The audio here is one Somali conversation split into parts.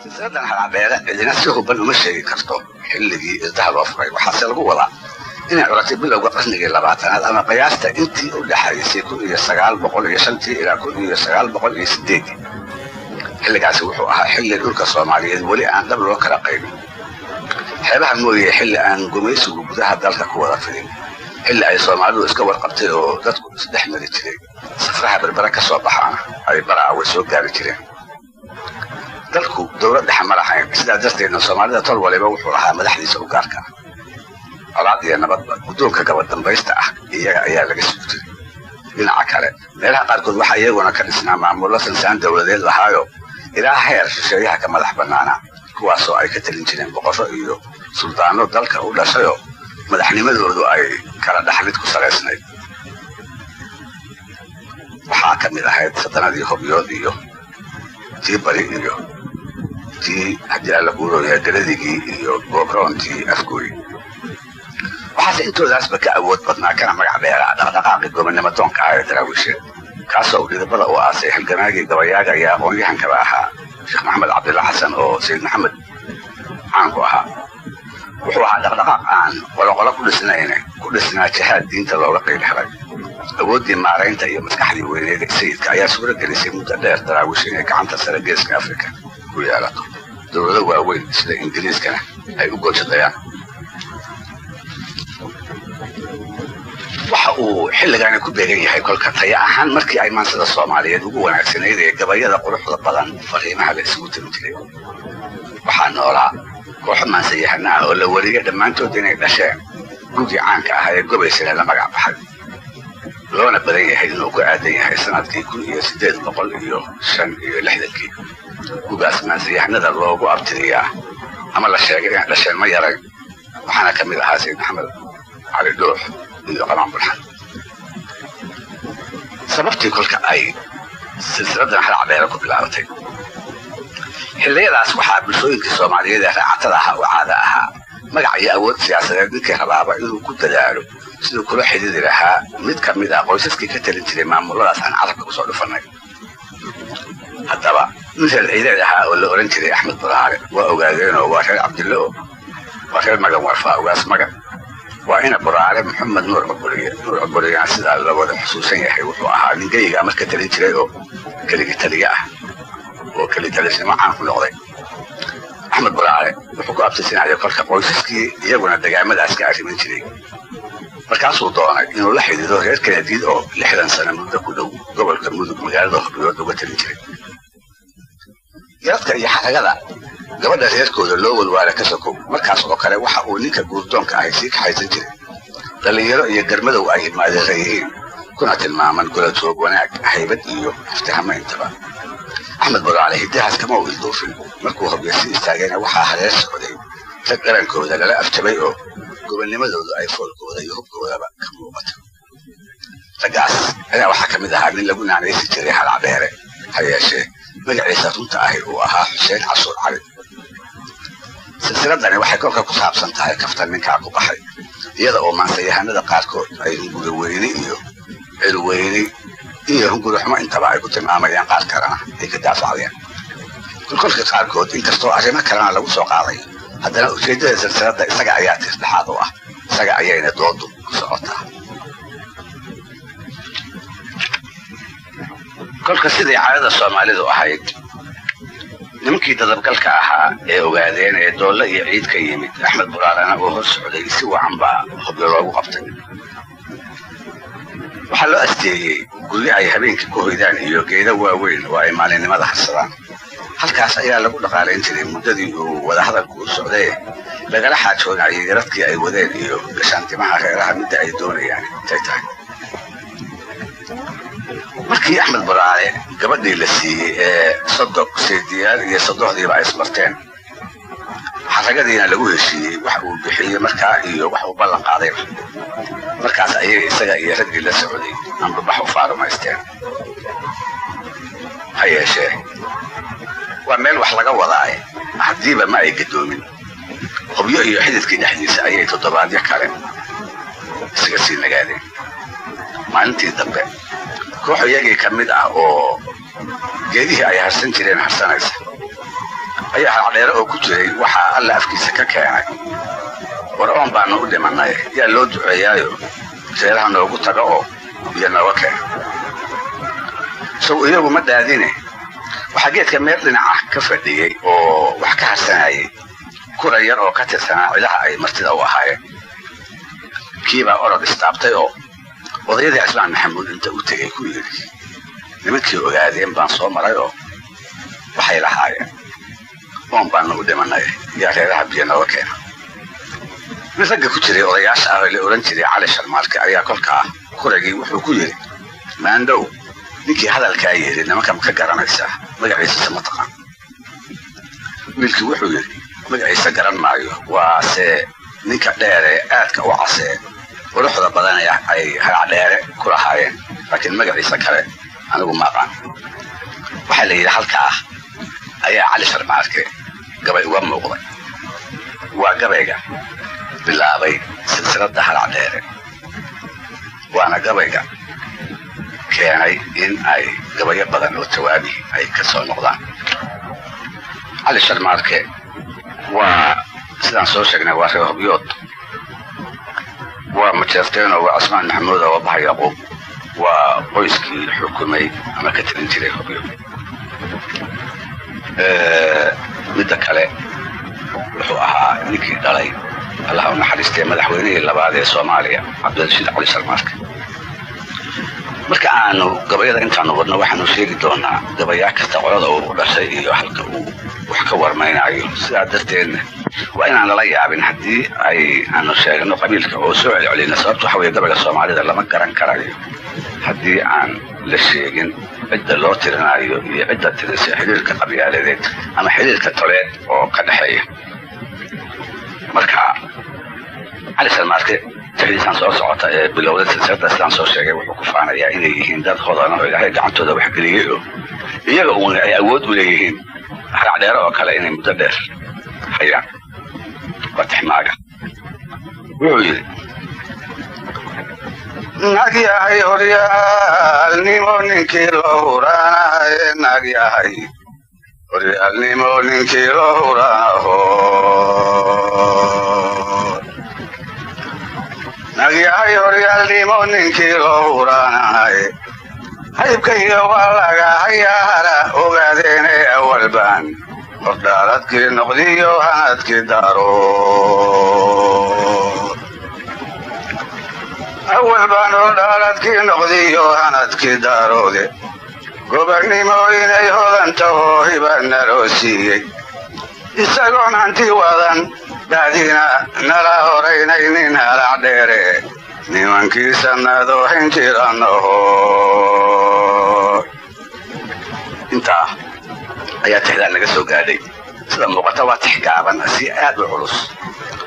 Silsiladan Halacdheere cidina si huban uma sheegi karto xilligii irdaha loo furay, waxaase lagu wadaa inay curatay bilowga qarnigii 20aad ama qiyaasta intii u dhexaysay 1905-tii ilaa 1908-dii. Xilligaasi wuxuu ahaa xilli dhulka Soomaaliyeed weli aan dhab loo kala qaybin, xeebaha mooye, xilli aan gumaysigu gudaha dalka ku wada fidin, xilli ay Soomaalidu iska warqabtay oo dadku isdhex mari jiray, safraha Berbere ka soo baxaana ay Baraawe soo gaari jireen. Dalku dowlad dhexe ma lahayn, sidaa darteedna Soomaalida tol waliba wuxuu lahaa madaxdiisa u gaarka ah. Colaad iyo nabadba guddoonka gabadambaysta ah iyaga ayaa laga sugi jiray. Dhinaca kale, meelaha qaarkood waxaa iyaguna ka dhisnaa maamullo sansaan dowladeed lahaayo ilaa heer shisheeyaha ka madax bannaanaa, kuwaasoo ay ka talin jireen boqorro iyo suldaano dalka u dhashayoo madaxnimadoodu ay kala dhaxlid ku salaysnayd. Waxaa ka mid ahayd sadanadii Hobyood iyo tii Bari iyo tii, haddii Alla kuurooyaa, Galadigii iyo Goobroontii Afgooy. Waxaase intoodaasba ka awood badnaa kana magac dheeraa dhaqdhaqaaqii gobonnimo doonka ah ee Daraawiisheed, kaasoo uu dhidibada u aasay halgamaagii gabayaaga iyo aqoon-yahankaba ahaa Sheekh Maxamed Cabdilla Xasan oo Sayid Maxamed caan ku ahaa. Wuxuu ahaa dhaqdhaqaaq aan qoloqolo ku dhisnayn, ku dhisnaa jihaad diinta looga qayl helay. Awooddii maaraynta iyo maskaxdii weyneed sayidka ayaa suuro gelisay muddo dheer Daraawiish inay gacanta sare Geeska Afrika ku yeelato, dowlado waaweyn sida Ingiriiskana ay u goojadayaan. Waxa uu xilligaani ku beegan yahay kolka taya ahaan markii ay maansada Soomaaliyeed ugu wanaagsanayd ee gabayada quruxda badan fariimaha la isugu tirin jiray. Waxaa noolaa kooxo maansayahana ah oo la wariyay dhammaantood inay dhasheen gugii caanka ahaa ee Gobaysana la magac baxay, loona badan yahay inuu ku aadan yahay sanadkii 1865-kii. Gugaas maansayahanada loogu abtiriyaa ama la sheegay inay dhasheen ma yarayn, waxaana ka mid ahaa Sayid Maxamed Cali Dhuux iyo Qamaan Bulxan. Sababtii kolka ay silsiladan Halacdheere ku bilaabatay: xilliyadaas waxaa bulshooyinkii Soomaaliyeed ee raacatada ahaa oo caada ahaa magac iyo awood siyaasadeed ninkii rabaaba inuu ku dadaalo siduu kula xidhiidi lahaa mid ka mid ah qoysaskii ka talin jiray maamuladaas aan carabka kusoo dhufannay. Haddaba nin reer ciideed ahaa oo la ohan jiray Axmed Buraale, waa ogaadeenoo waa reer Cabdille oo waa reer Magan Warfaa, Ugaas Magan, waa ina Buraale Maxamed Nuur Cuburiye. Nuur Cuburiyana sidaa la wada xusuusan yahay wuxuu ahaa nin geyigaa marka talin jiray oo keligi taliye ah oo kelitalisnimo caan ku noqday. Axmed Buraale wuxuu ku abtirsanayay kolka qoysaskii iyaguna degaamadaas ka arrimin jiray. Markaasuu doonay inuu la xidhiido reer Kenadiid oo 60 sano muddo ku dhow gobolka Mudug magaalada Hobyood uga talin jiray. Yaradka iyo xaragada gabadha reerkooda loo walwaala ka sokow, markaas oo kale waxa uu ninka guurdoonka ahi sii kaxaysan jiray dhallinyaro iyo garmadow ay ilmaadeera yihiin, kuna tilmaaman golajoog wanaag, haybad iyo aftahamo intaba. Axmed Buraale hiddahaas kama u ilduufin. Markuu Hobyo si istaagayna waxaa hareer socday rag dharankooda lala afjabay oo gobonnimadoodu ay foolkooda iyo hubkoodaba ka muuqato. Raggaas ayaa waxaa ka mid ahaa nin lagu naanaysi jiray Halacdheere, ha yeeshee magaciisa runta ahi uu ahaa Xuseen Cashuur Cali. Silsiladani waxay kolka ku saabsan tahay kaftan ninkaa ku baxay, iyada oo maansayahanada qaarkood ay hunguri weyne iyo cilweyne iyo hunguri xumo intaba ay ku tilmaamayaan, qaar kalena ay ka daafacdeen. Kolkolka qaarkood, inkastoo arrimo kalena lagu soo qaaday, haddana ujeeddada silsiladda isaga ayaa tiirdhexaad u ah, isaga ayayna doodu ku socotaa. Kolka sidii caadada Soomaalidu ahayd, nimankii dadabgalka ahaa ee ogaadeen ee Doolle iyo Ciid ka yimid, Axmed Buraalena uu hor socday, si wacan baa Hobyo loogu qabtay. Waxaa loo asteeyey guryo ay habeenkii ku hoydaan iyo geedo waaweyn oo ay maalinimada harsadaan. Halkaas ayaa lagu dhaqaalayn jiray muddadii uu wadahadalku u socday, lagala xaajoonayay yaradkii ay wadeen iyo gashaantimaha reeraha midda ay doonayaan intay tahay. Markii Axmed Buraale gabadhii la siiyey ee sodog seediyaal iyo sodohdiiba ay isbarteen, xaragadiina lagu heshiiyey wax uu bixiyey markaa iyo wax uu ballan qaadayba, markaas ayay isaga iyo raggii la socday ambabax u faarumaysteen. Ha yeeshee waa meel wax laga wadaaye, haddiiba ma ay gadoomin. Hobyo iyo xididkii dhexdiisa ayay toddobaadyo kale isaga sii nagaadeen. Maalintii dambe koox iyagii ka mid ah oo geedihii ay harsan jireen harsanaysa Ayaa Haracdheere oo ku jiray waxaa Alla afkiisa ka keenay: "War, oon baanu u dhimannay, yaa loo duceeyaayo reeraha noogu taga oo biyo nooga keena?" Sow iyagu ma dhaadine, waxaa geedka meel dhinaca ka fadhiyey oo wax ka harsanayay kura yar oo ka tirsanaa cidaha ay martida u ahaayeen. Kiibaa orod istaabtay oo odayadii Cismaan Maxamuud inta u tegay ku yidhi: "Nimankii Ogaadeen baan soo maray oo waxay lahaayeen oon baanu u dhimanay, yaa reeraha biyo nooga keena?" Mid ragga ku jiray odayaasha ah oo la odhan jiray Cali Sharmaarke ayaa kolkaa kuragii wuxuu ku yidhi: "Maandhow, ninkii hadalkaa yidhi nimanka ma ka garanaysaa? Magaciisase ma taqaan?" Wiilkii wuxuu yidhi: "Magaciisa garan maayo, waase ninka dheeree aadka u casee quruxda badan ee ay Haracdheere ku lahaayeen, laakiin magaciisa kale anigu ma aqaan." Waxaa la yidhi halkaa ayaa Cali Sharmaarke gabay uga muuqday. Waa gabayga bilaabay silsiladda Haracdheere, waana gabayga keenay in ay gabayo badan oo jawaabi ay ka soo noqdaan. Cali Sharmaarke waa sidaan soo sheegnay, waa reer Hobyood, waa Majeerteeno, waa Cismaan Maxamuud oo Baha Yaquub, waa qoyskii xukumay ama ka talin jiray Hobyo. Midda kale, wuxuu ahaa ninkii dhalay, Allah u naxariistay, madaxweynihii labaad ee Soomaaliya, Cabdirashiid Cali Sharmaarke. Marka aanu gabayada intaanu wadno, waxaanu sheegi doonaa gabayaa kasta qolada uu u dhashay iyo halka uu wax ka warmaynayo. Sidaa darteedna waa inaan lala yaabin haddii ay aanu sheegno qabiilka oo soo celcelino. Sababta waxa weye, gabayga Soomaalida lama garan karayo haddii aan la sheegin cidda loo tirinayo iyo cidda tirisa, xiriirka qabyaaladeed ama xiriirka toleed oo ka dhexeeya. Marka Cali Sharmaarke tixdiisaan soo socota ee bilowda silsilada, sidaan soo sheegay, wuxuu ku faanayaa inay yihiin dad hodana oo Ilaahay gacantooda wax geliyey oo iyaga uuna ay awood u leeyihiin Haracdheere oo kale inay muddo dheer hayaan. Waa tixmaaga. Wuxuu yidhi: "Nagyahay horyaalnimo ninkii loo huraanaye, nagyahay horyaalnimo ninkii loo huraanaho, nagyahay horyaalnimo ninkii loo huraanaye, haybkayga waa laga hayaara ogaadeene, awalbaan hordhaaladkii noqdiyo hanadkii daaro, awal baan hordhaaladkii noqdiyo hanadkii daaroode, gobannimo inay hodantaho hiba naloo siiyey, isagoon hanti wadan baadina nala horaynaynin, Halac Dheere nimankii sannado hayn jiranaho." Intaa ayaa tixdaa naga soo gaadhay. Sida muuqata waa tix gaaban si aad u culus.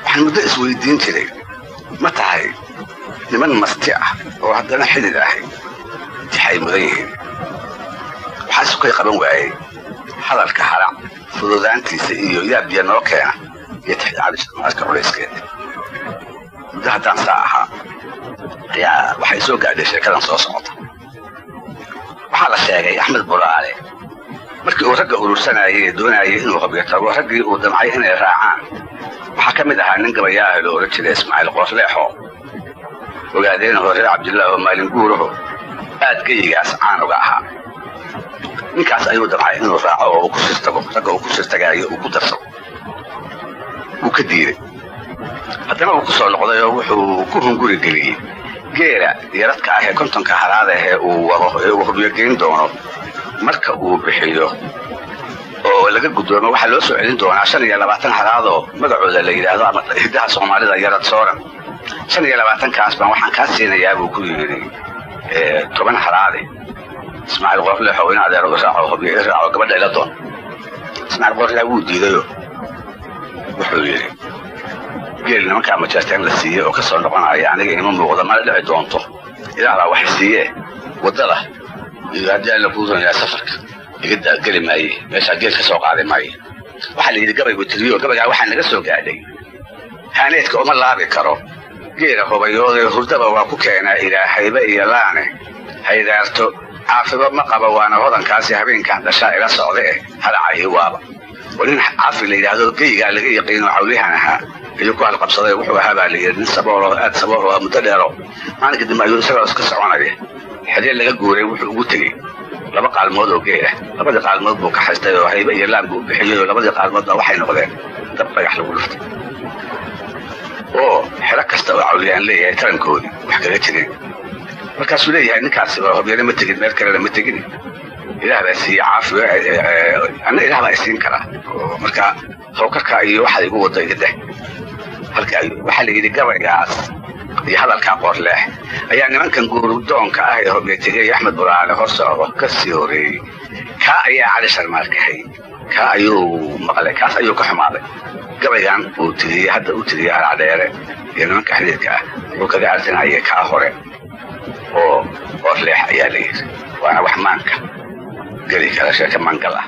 Waxaan muddo isweydiin jiray, ma tahay niman marti ah oo haddana xidid ahay tix ay mudan yihiin? Waxaa isukay qaban waayey hadalka Halac fududaantiisa iyo yaabbiya noo keena iyo tixda Cali Sharmaarka culayskeeda. Muddo haddaan saa ahaa ayaa waxay soo gaadhay sheekadan soo socota. Waxaa la sheegay Axmed Buraale markii uu ragga urursanayay ee doonayay inuu Hobyo tago, raggii uu damcay inay raacaan waxaa ka mid ahaa nin gabayaaha la odhan jiray Ismaaciil Qoorleexo, ogaadeenaho, reer Cabdillaah oo maalin guuraho aad geyigaas caan uga ahaa. Ninkaas ayuu damcay inuu raaco oo uu ku sirtago ragga uu ku sirtagaayo uu ku darsado. Wuu ka diiday. Haddana uu ku soo noqday oo wuxuu ku hunguri geliyey geela yaradka ah ee 50-ka haraad ahee uu wado ee uu Hobyo geyn doono. Marka uu bixiyo oo laga guddoomo, waxaa loo soo celin doonaa 25 haraadoo magacooda la yidhaahdo ama hiddaha Soomaalida yarad sooran. 25-kaas baan waxaan kaa siinayaa, buu ku yidhi, 10 haraade, Ismaaciil Qoorleexow, in adeer raaco, Hobyo i raaco, gabadha ila doon. Ismaaciil Qoorleex wuu diidayo, wuxuu yidhi: "Geel nimankaa Majeerteen la siiyey oo ka soo noqonaya aniga ima muuqda, mana dhici doonto. Ilaah baa wax siiye, waddada iyo haddii alla kuu ronayaa safarka iga geli maaye, meeshaa geel ka soo qaadi maaye." Waxaa la yidhi gabaygu tiriyo gabaygaa waxaa naga soo gaadhay: "Haaneedka uma laabi karo geela hubayooday, hurdaba waa ku keenaa Ilaahayba iyo laane, haydaarto caafiba ma qaba, waana hodankaasi habeenkan dhashaa ila socda eh halacahi waaba." Oo nin Caafi la yidhaahdo geygaa laga yaqiino cawliyahan ahaa ayuu ku halqabsaday. Wuxuu ahaa baa la yidhi nin saboolo, aad sabool oo muddo dheero. Maalinka dambe ayuu isagoo iska soconaya xerye laga guuray wuxuu ugu tegey laba qaalmood oo geela. Labadii qaalmood buu ka haystay oo haybe iyo laan buu u bixiyey, oo labadii qaalmoodna waxay noqdeen dab dhagax lagu dhuftay, oo xero kasta oo cawliyaan leeyahay tarankoodii wax kaga jireen. Markaasuu leeyahay ninkaasi Hobyana ma tegin, meel kalena ma tegin, Ilaah baa siiyey Caafi, anna Ilaah baa isiin karaa, oo marka hawkarka iyo waxaad igu waddo iga dah. Halka waxaa la yidhi gabaygaas iyo hadalkaa Qoorleex ayaa nimankan guurudoonka ah ee Hobyo tegey Axmed Buraale hor socdo ka sii horeeyey. Kaa ayaa Cali Sharmaarkahay, kaa ayuu maqlay, kaas ayuu ka xumaaday. Gabaygan uu tiriyey hadda u tiriyey Haracdheere iyo nimanka xidhiidka ah wuxuu kaga arsinayay kaa hore oo Qoorleex ayaa la yidhi. Waana wax maanka geli kara, sheeke maangal ah.